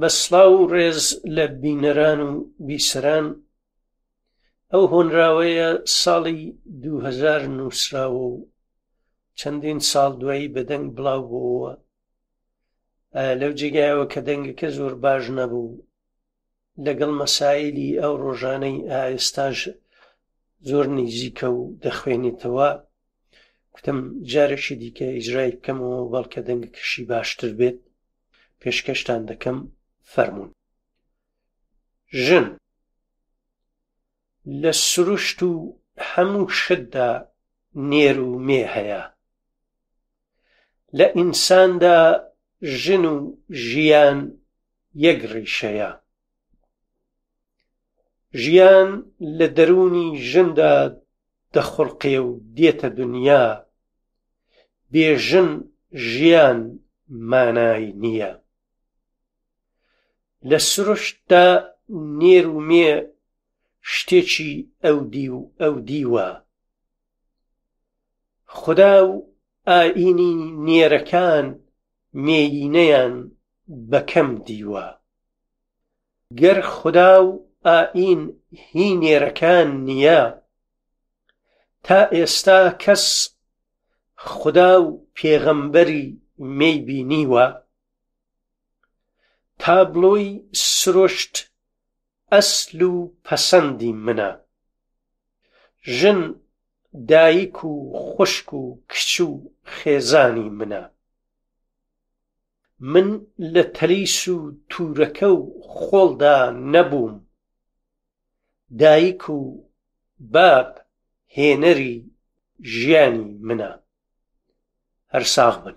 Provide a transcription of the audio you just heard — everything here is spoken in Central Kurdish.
بە سڵاو و ڕێز لە بینەران و بیسەران، ئەو هۆنراوەیە ساڵی 2000 نووسراوە و چەندین ساڵ دوایی بە دەنگ بڵاو بووەوە. لەو جێگایەوە کە دەنگەکە زۆر باش نەبوو لەگەڵ مەسایلی ئەو ڕۆژانەی ئێستاش زۆر نیزیکە و دەخوێنێتەوە کوتم جارێکی دیکە ئیجرای بکەمەوە بەڵکە دەنگەکەشی باشتر بێت پێشکەشتان دەکەم فەرموون. ژن لە سروشت و هەموو شتدا نێر و مێ هەیە. لە ئینساندا ژن و ژیان یەک ڕیشەیە. ژیان لە دەروونی ژندا دەخوڵقێ و دێتە دنیا، بێ ژن ژیان مانای نییە. لە سروشتدا نێر و مێ شتێکی ئەودیو ئەودیوە. خودا و ئایینی نێرەکان مێیینەیان بە کەم دیوە. گەر خودا و ئایین هی نێرەکان نییە، تا ئێستا کەس خودا و پێغەمبەری مێی بینیوە؟ تابلۆی سروشت ئەسل و پەسەندی منە. ژن دایک و خوشک و کچ و خێزانی منە. من لە تەلیس و تورەکە و خۆڵدا نەبووم. دایک و باب هێنەری ژیانی منە. هەر ساغ بن.